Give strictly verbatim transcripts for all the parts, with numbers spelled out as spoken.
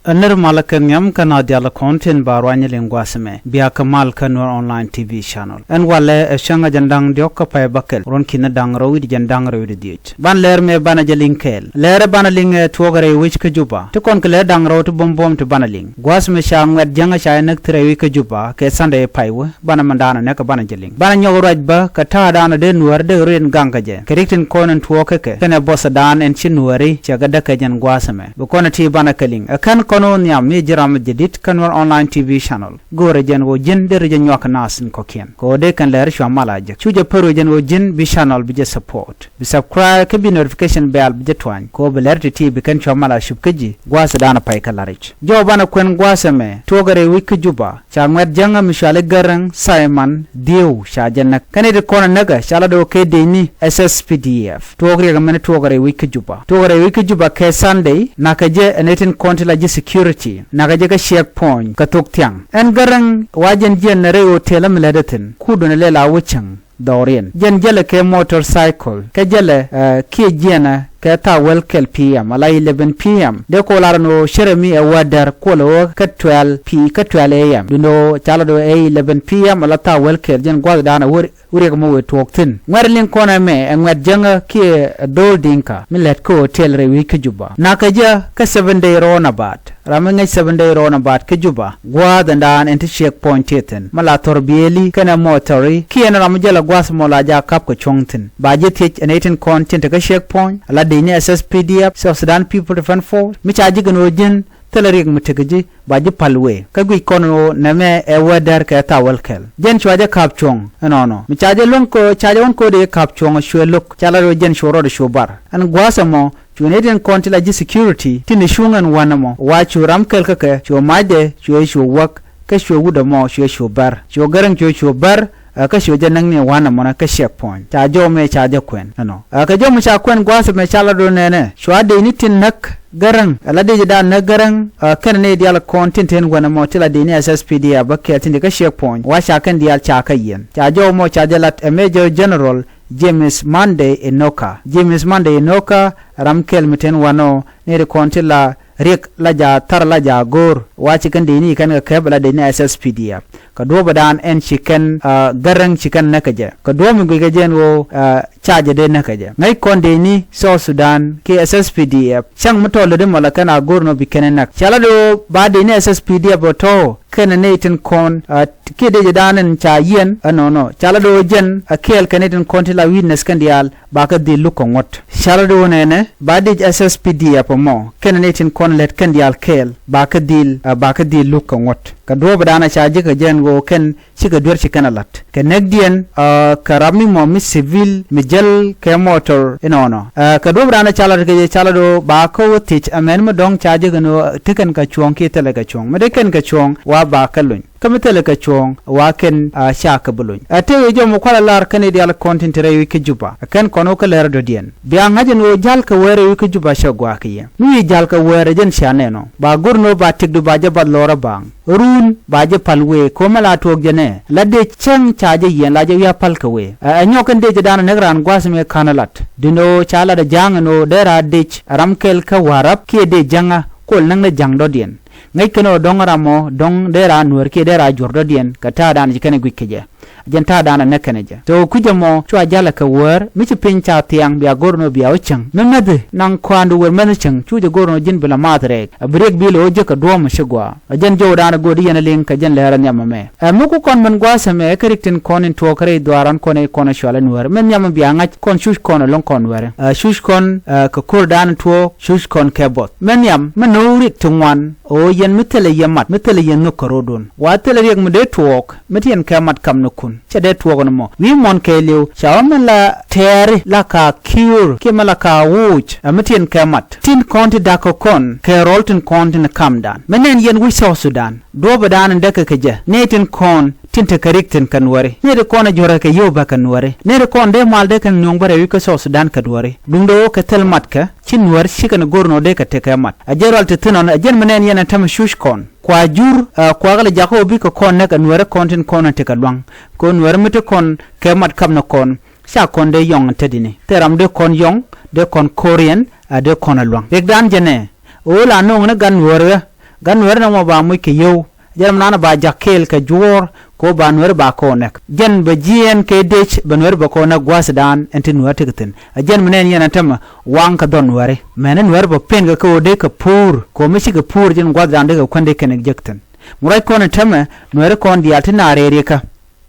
Ɛ nir malä kɛ nhiam kä na dial kɔn tin ba ruany liŋ gua̱a̱th ɛmɛ. Bia kɛ mal kä Nuer Online T V Channel. Ɛn walɛ ɛ cäŋ ɛ jɛn da̱ŋ diɔ̱k kä pay bäkɛl. Ruɔ̱n ki̱n da̱ŋ rɛw wi̱cdɛ jɛn da̱ŋ rɛw wi̱cdɛ dhieec. Banɛ lɛr mɛ banɛ jɛ liŋ kɛɛl. Lɛr ɛ banɛ liŋ ɛ tuɔɔk rɛy wi̱c kä Juba. Ti kɔn kɛ lɛr da̱ŋ rɛw ti buɔ̱m buɔ̱m ti banɛ liŋ. Gua̱a̱th ɛmɛ ca ŋuɛ̈t jiäŋä ca jɛ näk ti rɛy wi̱c kä Juba kɛ Sunday pay wä. Banɛ mɛn daanɔ nɛkɛ banɛ jɛ liŋ. Banɛ nyɔk ruac bä kɛ ta̱a̱ daanɔ dee Nuäär dee rin gaŋ kɛ jɛ. Kɛ rik tin kɔn in tuɔɔk kä kɛ. Kɛnɛ bɔth daanɔ in ci Nuääri cɛ kɛ däk kɛ jɛn gua̱a̱th ɛmɛ. Bi kɔn ɛ ti banɛ kɛ liŋ. Ɛ kɛn kɔn wä nhiam mi ji̱ ram jɛ di̱t kä Nuer Online T V Channel. Go̱o̱rɛ jɛn ɣöö ji̱n deri jɛ nyuak naath in kɔ̱kiɛn. Kɛ ɣöö dee kɛn lɛr cua mal a jek. Cu jɛ pär wee jɛn ɣöö ji̱n bi channel bi jɛ support. Bi subscribe kä bi notification bell bi jɛ tuany. Kɛ ɣöö bi lɛr ti̱ti̱ bi kɛn cua mal a cup kä ji̱. Gua̱a̱th daanɔ pay kä la̱r i̱c. Jɔw banɛ kuɛn gua̱a̱th ɛmɛ. Tuɔɔk rɛy wi̱c kä Juba. Ca ŋuɛ̈t jiäŋä mi cuali Gäräŋ Simon Dhiew ca jɛ näk. Kä nɛy ti kɔn ɛ näk ɛ ca la do̱ kɛ dec ni S S P D F. Tuɔɔk riɛk ɛmɛn tuɔɔk rɛy wi̱c kä Juba. Tuɔɔk rɛy wi̱c kä Juba kɛ Sunday, nakä jɛ ɛ nɛy tin kɔn ti la ji̱ security. Nakä jɛ kä checkpoint kä thok thiaŋ. Ɛn Gäräŋ wa jɛn jiɛn ɛ rɛy hotel ɛmɛ lät ɛ thi̱n. Kudun ɛ lɛl a wä cäŋ dhɔriɛn. Jɛn jälɛ kɛ motorcycle. Kä jälɛ, eh, kiɛ jiɛnɛ kɛ thaa wäl kɛl P M ala eleven P M. Dee kɔ lar ɛn ɣöö cärɛ mi ɛ wädär kuɔlɛ ɣöö kä twelve P kä twelve A M. Duundɛ ɣöö ca lat ɣöö ɛ eleven P M ala thaa wäl kɛl jɛn gua̱thdan ɛ wä riɛk mɔ wëë tuɔɔk thi̱n. Ŋuɛ̈t liŋ kɔn ɛmɛ ɛ ŋuɛ̈t jiäŋä kiɛ ɛ dho̱o̱l Diŋka mi lät kä hotel rɛy wi̱c kä Juba. Nakä jɛ kä seven day roundabout. Ram mi ŋäc seven day roundabout kä Juba. Gua̱a̱th ɛn daan ɛn ti checkpoint ti thi̱n. Mi la thɔr biëëli kɛnɛ mɔɔthɔri kiɛ ɛn ram mi jälɛ gua̱a̱th mɔ la jaak ka̱p kɛ cuɔ̱ŋ thi̱n. Ba ji̱ thiec ɛn ɛ tin kɔn tin te kä checkpoint. Ala dec ni S S P D F, South Sudan People Defense Force. Mi ca ji̱ kɛn ɣöö ji̱n thilɛ riɛk mi tekɛ ji̱ ba ji̱ päl wëë. Kä guic kɔn ɣöö nɛmɛ ɛ wädär kɛ thaa wäl kɛl. Jɛn cua jɛ ka̱p cuɔ̱ŋ ɛnɔnɔ. Mi ca jɛ luäŋ kɛ ɣöö ca jɛ wän kɛ ɣöö dee ka̱p cuɔ̱ŋ cuɛ lo̱k. Ca la ɣöö jɛn cu rɔɔdɛ cu bar. Ɛn gua̱a̱th ɛmɔ. Cu nɛy tin kɔn ti la ji̱ security tin cuŋ ɛn wän ɛmɔ wa cu ram kɛl kä kɛ cu macdɛ cu cu wäk kä cu wut ɛmɔ cu cu bär cu Gäräŋ cu cu bär. Ɛ kä cu jɛ näk ni wän ɛmɔ nɛ kä checkpoint ca jɔw mɛ ca jɛ kuɛn ɛnɔ. Ɛ kɛ jɔw mi ca kuɛn gua̱a̱th ɛmɛ ca la do̱n nɛnɛ cua dec ni tin näk Gäräŋ ɛ la dec dan näk Gäräŋ. Ɛ kɛn ni dial kɔn tin ten wän ɛmɔ ti la dec ni S S P D F bä kɛɛl tin di kä checkpoint wa ca kɛn dial ca kä yiɛn ca jɔw mɔ ca jɛ lat ɛ Major General James Monday Enoka. James Monday Enoka ram kɛl mi ten wanɔ ni ri kɔn ti la riɛk la ja thar la ja go̱o̱r wa ci kɛn dec ni kɛn kɛ kɛp la dec ni S S P D F. Kɛ duɔ̱ɔ̱p dan ɛn ci kɛn, ah, Gäräŋ ci kɛn näk kɛ jɛ. Kɛ duɔ̱ɔ̱p mi guic kɛ jɛ ɛn ɣöö, ah, ca jɛ dee näk kɛ jɛ. Ŋäc kɔn dec ni South Sudan kiɛ S S P D F. Cäŋ mi tɔ̱ lätdi mɔ la kɛn a go̱o̱r nɔ bi kɛn ɛ näk. Ca la do̱ ba dec ni S S P D F ɔ tɔ̱ kɛnɛ nɛy tin kɔn, ah, kiɛ dec dan ɛn ca yiɛn ɛnɔnɔ. Ca la do̱ jɛn a kɛɛl kɛ nɛy tin kɔn ti la witness kɛn diaal. Ba kä dhil luk kɛ ŋuɔ̱t. Ca la do̱ nɛnɛ ba dec S S P D F ɛmɔ kɛnɛ nɛy tin kɔn lät kɛn diaal kɛɛl ba kä dhil, ah, ba kä dhil luk kɛ ŋuɔ̱t. Kɛ duɔ̱ɔ̱p dan a ca ji̱ kɛ jɛn ɣöö kɛn cikɛ duer ci kɛn a la̱t kɛ näkdiɛn, ah, kɛ ram mi mɔ mi civil mi jäl kɛ mɔtɔr inɔnɔ. Ah, kɛ duɔ̱ɔ̱p dan a ca la̱t kɛ jɛ ca la do̱ ba kä wä thiec ɛmɛn mi dɔ̱ŋ ca ji̱ kɛn ɣöö tekɛn kɛ cuɔ̱ɔ̱ŋ kiɛ thilɛ kɛ cuɔ̱ɔ̱ŋ mi dee kɛn kɛ cuɔ̱ɔ̱ŋ wa ba kä luny. Kä mi thilɛ kɛ cuɔ̱ɔ̱ŋ wa kɛn, ah, ca kɛ bi luny. Ɛ tëë wi̱i̱ jɔm kualɛ lar kɛn i̱ diaal kɔn tin te rɛy wi̱i̱ kä Juba. Ɛ kɛn kɔn wä kä lɛr dɔ̱diɛn. Bia ŋa̱c ɛn ɣöö ja̱l kɛ wäär rɛy wi̱i̱ kä Juba cɛ gua̱a̱k i̱ yɛ. Mi wi̱i̱ ja̱l kɛ wäär ɛ jɛn cia nɛn ɔ. Ba go̱r ni ɣöö ba tëkdu ba jɛ bath lɔr ɛ baaŋ. Run ba jɛ pal wëë ko̱mɛ la tuɔɔk jɛ nɛ. La dee cäŋ ca jɛ yiɛn la jɛ wi̱i̱ a pal kɛ wëë. Ɛ, ɛ nyɔk kɛn dee jɛ da̱a̱n ɛ näk raan gua̱a̱th mi ka̱n ɛ lat. Duundɛ ɣöö ca lat ɛ ja̱a̱ŋ ɛn ɣöö dee raar dec ɛ ram kɛl kä wa̱a̱ rap kiɛ dee ja̱ŋä kuɔl näŋ ni ja̱ŋ dɔ̱diɛn. Ŋäc kɛn ɣöö dɔ̱ŋ ram ɔ dɔ̱ŋ dee raa nuäär kiɛ dee raa juɔ̱r dɔ̱diɛn kɛ ta̱a̱ dan ci kɛn ɛ guic kɛ jɛ. Jɛn ta̱a̱ dan ɛ näk kɛn ɛ jɛ. Thok kui̱c ɛmɔ cua ja̱lɛ kɛ wäär mi ci piny ca thiaŋ bia go̱r nɔ bia wä cäŋ. Mi mäthi naŋ kɔa̱ndu wër mäthi cäŋ cu jɛ go̱r nɔ ji̱n bi la maath rɛɛk. A bi riɛk bi lo̱o̱ jek kɛ duɔ̱ɔ̱m ci gɔaa. A jɛn jɔw dan ɛ go̱o̱r di yɛn ɛ liŋ kɛ jɛn lɛɛr ɛ nhiam ɛmɛ. Ɛ mi ku kɔn mɛn gua̱a̱th ɛmɛ ɛ kä rik tin kɔn in tuɔɔk rɛy dhuaaran kɔn ɛ kɔn ɛ cual ɛ nuäär. Mɛn nhiam ɛ bia ŋa̱c kɔn cuc kɔn ɛ lo̱ŋ kɔn nuäärɛ. Ɛ cuc kɔn, ɛ kɛ ko̱r dan ɛ tuɔɔk cuc kɔn kɛ buɔth. Mɛn nhiam mɛ no̱o̱k rik ti ŋuan. Ɣöö yɛn mi thilɛ yɛ mat mi thilɛ yɛ nhök kɛ ro̱o̱dun. Wa thilɛ riɛk mi dee tuɔɔk mi ti yɛn kɛ mat kam ni kun. Cɛ dee tuɔɔk ni mɔ. Wi̱i̱ muɔ̱n kɛɛliw ca wä mi la tɛɛri la ka kiur kiɛ mi la ka wuuc. Ɛ mi ti yɛn kɛ mat. Tin kɔn ti da̱k kɛ kɔn kɛ rɔl tin kɔn tin kamdan. Mi nɛn yɛn wi̱c South Sudan. Duɔ̱ɔ̱pɛ daan in däkɛ kɛ jɛ. Nɛy tin kɔn tin te kɛ rik thi̱n kɛ nuääri. Nɛy ti kɔn ɛ juɔ̱rɛ kɛ yio̱w bä kɛ nuääri. Nɛy ti kɔn dee mal dee kɛ nuɔ̱ŋ bä rɛy wi̱c kä South Sudan kɛ nuääri. Duundɛ ɣöö kɛ thil matkɛ. Ci nuäär cikɛ ni go̱r nɔ dee kɛ tekɛ mat. A jɛn rual ti thi̱n ɔn a jɛn mi nɛn yɛn a tämɛ cuc kɔn. Kua jur, a, kua kɛ lɛ jakä ɣöö bikɛ kɔn näk a nuäärä kɔn tin kɔn a tekɛ lua̱ŋ. Kɛ ɣöö nuäärä mi ti kɔn kɛ mat kap ni kɔn. Ca kɔn dee yɔ̱ŋ in tetdini. Thil ram dee kɔn yɔ̱ŋ, dee kɔn ko̱riɛn, a dee kɔn a lua̱ŋ. Riɛkdan jɛnɛ. Ɣöö la no̱o̱ŋ ni gat nuäärä. Gat nuɛ̈ri nɔmɔ ba moc kɛ yio̱w. Jɛn mi naan ba ja̱k kɛɛl kɛ juɔ̱ɔ̱r kɛ ɣöö ba nuɛ̈ri ba kɔn näk. Jɛn bɛ jiɛɛn kɛ dec bɛ nuɛ̈ri bɛ kɔn näk gua̱thdan ɛn ti nuɛ̈ri tekɛ thi̱n. Ɛ jɛn mi nɛn yɛn ɛ tämɛ waŋ kɛ dhɔn nuɛ̈ri. Mɛni nuɛ̈ri bɛ pen kɛ kɛ ɣöö dee kɛ puur kɛ ɣöö mi cikɛ puur jɛn gua̱thdan dee kɛ kuɛn dee kɛn jek thi̱n. Mi ruac kɔn ɛ tämɛ nuɛ̈ri kɔn diaal ti naar rɛɛriɛkä.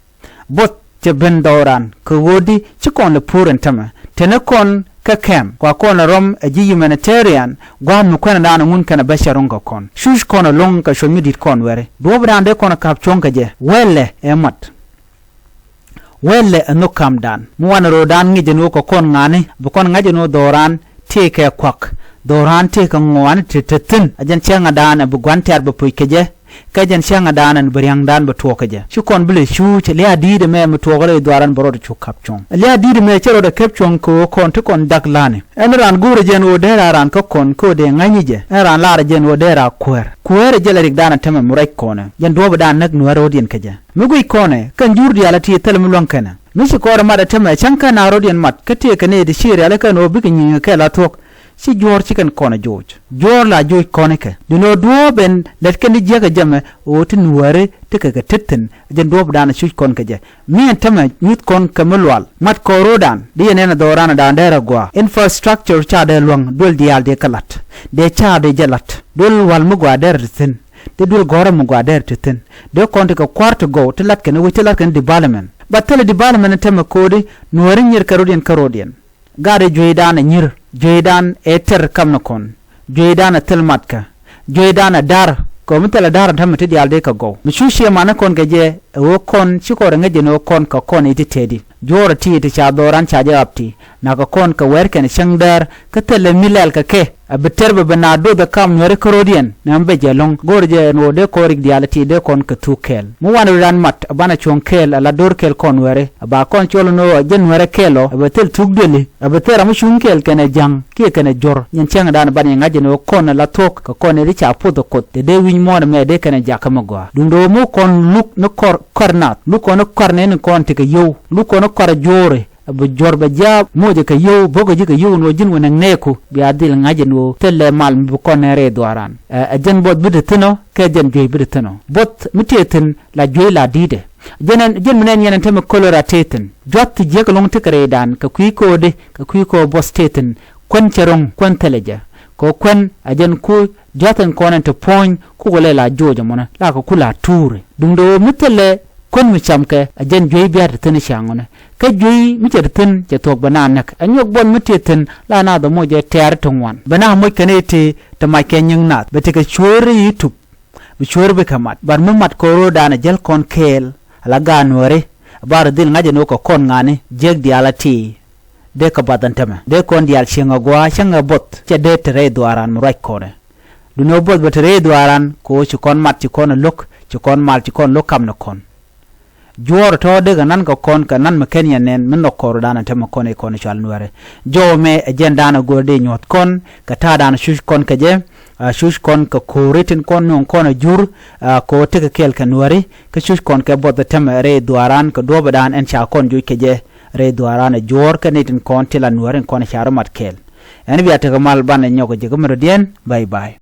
Both cɛ ben dhɔran kɛ ɣöödi ci kɔn lɛ puur ɛn tämɛ. Teni kɔn kä kɛm kua kɔn lɛ rɔm ɛ ji̱ humanitarian gua̱a̱th mi kuɛnɛ daanɛ ŋun kɛnɛ bä cɛ ro̱ŋ kɛ kɔn. Cuc kɔn ɛlɔ̱ŋ kɛ cuɔ̱c mi di̱t kɔn wɛri. Duɔ̱ɔ̱pdan dee kɔn ɛ ka̱p cuɔ̱ŋ kɛ jɛ. Wɛlɛ ɛ mat. Wɛlɛ ɛ nhök kamdan. Mi wanɛ ro̱o̱dan ŋi̱cɛ ni ɣöö kɛ kɔn ŋa̱ni bi kɔn ŋa̱cɛ ni ɣöö dhɔran tëëkɛ kuak. Dhɔran tëëkɛ ŋɔaani te te thi̱n. Ɛ jɛn cäŋɛ daanɛ bi gua̱n tɛ̈r bɛ poc kɛ jɛ. Kɛ jɛn cäŋɛ daanɛ bi ria̱ŋdan bɛ tuɔɔk kɛ jɛ. Ci kɔn bi lɛ cuuc lia̱a̱ di̱i̱t ɛmɛ mi tuɔɔk rɛy dhuaaran bɛ rɔɔdɛ cu ka̱p cuɔ̱ŋ. Lia̱a̱ di̱i̱t ɛmɛ cɛ rɔɔdɛ kɛp cuɔ̱ŋ kɛ ɣöö kɔn ti kɔn dak la̱ni. Ɛn raan go̱o̱rɛ jɛn ɣöö dee raa raan kä kɔn kä ɣöö dee ŋa̱ny i̱ jɛ. Ɛn raan laarɛ jɛn ɣöö dee raa kuäär. Kuäärɛ jɛ lɛ rikdan ɛ tämɛ mi ruac kɔnɛ. Jɛn duɔ̱ɔ̱pdan näk nuäärɛ ɣöödiɛn kɛ jɛ. Mi guic kɔnɛ kɛn jur diaal ɛ ti thil mi luäŋ kɛnɛ. Mi ci kɔɔr mat ɛ tämɛ cäŋ kɛn a rɔ̱diɛn mat kä tëëkɛ nɛy ti ci rial kɛn ɣöö bikɛ nyiŋ kɛ la thuɔ̱k. Ci juɔ̱ɔ̱r ci kɛn kɔn ɛ joc. Juɔ̱ɔ̱r la joc kɔn ikɛ. Duundɛ ɣöö duɔ̱ɔ̱p ɛn lät kɛn ti jiäk ɛ jɛmɛ ɣöö ti nuääri ti kɛ kɛ tet thi̱n. Ɛ jɛn duɔ̱ɔ̱pdan ɛ cuc kɔn kɛ jɛ. Mi ɛn tämɛ nyuth kɔn kɛ mi lual. Mat kɔɔr ro̱o̱dan. Di yɛn ɛn ɛ dhɔɔran ɛ daan dɛɛr ɛ gɔaa. Infrastructure ca dee luäŋ duel diaal dee kä la̱t. Dee ca dee jɛ la̱t. Duel wal mi gɔaa dɛɛr ti thi̱n. Dee duel gɔ̱rä mi gɔaa dɛɛr ti thi̱n. Dee kɔn ti kɛ kua̱r ti gɔw ti la̱t kɛn wec ti la̱t kɛn development. Ba thilɛ development ɛn tämɛ ko̱o̱di nuääri nyier kɛ ro̱diɛn kä ro̱diɛn. Gat ɛ jueydan ɛ nyi̱r, jueydan ɛ tɛr kam ni kɔn, jueydan ɛ thil matkä, jueydan ɛ da̱r. Kɛ ɣöö mi thilɛ da̱r ɛn tämɛ ti diaal dee kɛ gɔw. Mi cu ciɛ mani kɔn kɛ jɛ ɛ ɣöö kɔn ci kɔn rɛ ŋäc jɛ ni ɣöö kɔn kɛ kɔn i̱ ti tëëdi. Juɔ̱ɔ̱r ɛ ti ti ca dhɔran ca jɛ ɣap ti. Nakä kɔn kɛ wɛɛr kɛn cäŋ däär kä thilɛ mi lɛl kɛ kɛ. A bi tɛr bɛ bi na doth ɛ kam nuɛri kärɔ̱diɛn nɛmɛ bɛ jɛ lɔ̱ŋ. Go̱o̱r jɛ ɛn ɣöö dee kɔn rik diaal ti dee kɔn kɛ thuk kɛɛl. Mi wanɛ rɔ̱dan mat a banɛ cuɔ̱ŋ kɛɛl a la do̱r kɛɛl kɔn nuɛri. A ba kɔn cuɔl ɛn ɣöö a jɛn nuɛrɛ kɛɛl ɔ a bɛ thil thuk dueli. A bɛ thil ram mi cuŋ kɛɛl kɛnɛ ja̱ŋ kiɛ kɛnɛ juɔ̱r. Nyɛn cäŋdan banɛ ŋa̱c ɛn ɣöö kɔn a la thuɔ̱k kɛ kɔn ɛ ti ca puɔth ɛ koth. Tɛ dee wi̱ny muɔ̱ɔ̱n ɛmɛ dee kɛnɛ jakä mi gɔaa. Duundɛ ɣöö mi kɔn luk ni kɔr kɔr naath. Luk kɔn ni kɔr nɛɛni kɔn tekɛ yio̱w. Luk kɔn ni kɔr juɔ̱ɔ̱ri. A bi juɔ̱r bɛ jiaak moc ɛ kɛ yio̱w bo̱kɛ ji̱ kɛ yio̱w ɛn ɣöö ji̱n wä nɛk nɛɛku bia dhil ŋa̱c ɛn ɣöö thilɛ mal mi bi kɔn nɛn rɛy dhuaaran. Ɛ, ɛ jɛn buɔth bi te thi̱n ɔ kɛ jɛn juey bi te thi̱n ɔ. Buɔth mi tëë thi̱n la juey la di̱i̱tɛ. Jɛn ɛn, jɛn mi nɛn yɛn ɛn te mi kolora tëë thi̱n. Juath ti jiäk ɛlɔ̱ŋ tekɛ rɛydan kɛ kui̱ ko̱o̱di kɛ kui̱ ko̱o̱ buɔth tëë thi̱n. Kuän cɛ ro̱ŋ kuän thilɛ jɛ. Kɛ kuän ɛ jɛn ku Diath ɛn kɔn ɛn te puɔ̱ny kukɛ lɛ la joc ɛmɔnɛ la kɛ ku la tuuri. Duundɛ ɣöö mi thilɛ kuän mi camkɛ ɛ jɛn juey bia te thi̱n cäŋ ɣɔnɛ. Kä juey mi cɛ te thi̱n cɛ thuɔ̱k bɛ na näk. Ɛ nyuɔk buɔth mi tëë thi̱n la naath ɛmɔ jɛ tɛ̈ri ti ŋuan. Bɛ na moc kɛn i̱ ti te mac kɛ nyiŋ naath. Bɛ tekɛ cueeri i̱ tup. Bi cueeri bikɛ mat. Bat mi mat kɛ ro̱o̱dan ɛ jäl kɔn kɛɛl. Ala gaat nuääri. Bar dhil ŋa̱c ɛn ɣöö kɛ kɔn ŋa̱ni jiäk diaal a ti. Dee kɛ bath ɛn tämɛ. Dee kɔn diaal cieŋ a gua̱a̱ cäŋ a buɔth. Cɛ dee te rɛy dhuaaran mi ruac kɔnɛ. Duundɛ ɣöö buɔth bɛ te rɛy dhuaaran kɛ ɣöö ci kɔn mat ci kɔn a lo̱k, ci kɔn mal ci kɔn lo̱k kam ni kɔn. Juɔ̱ɔ̱r tɔ̱ dee kɛ nan kɛ kɔn kɛ nan mi ken yɛn nɛn mi nhɔk kɔr dan a tämɛ kɔn i̱ kɔn i̱ cual nuɛrɛ. Jɔw ɛmɛ ɛ jɛn dan a go̱o̱r dee nyuɔ̱th kɔn kɛ ta̱a̱ dan a cuc kɔn kɛ jɛ. A cuc kɔn kɛ ko̱o̱ri tin kɔn nuɔ̱ŋ kɔn a jur. A ko̱o̱r tekɛ kɛɛl kɛ nuɛri kä cuc kɔn kɛ buɔth a tämɛ rɛy dhuaaran kɛ duɔ̱ɔ̱pɛ dan ɛn ca kɔn juc kɛ jɛ. Rɛy dhuaaran a juɔ̱ɔ̱r kä ni tin kɔn ti la nuɛri in kɔn a ca rɔ mat kɛɛl. Ɛn bia tekɛ mal banɛ nyɔk a jɛ kä mi rɔ diɛn. Bye bye.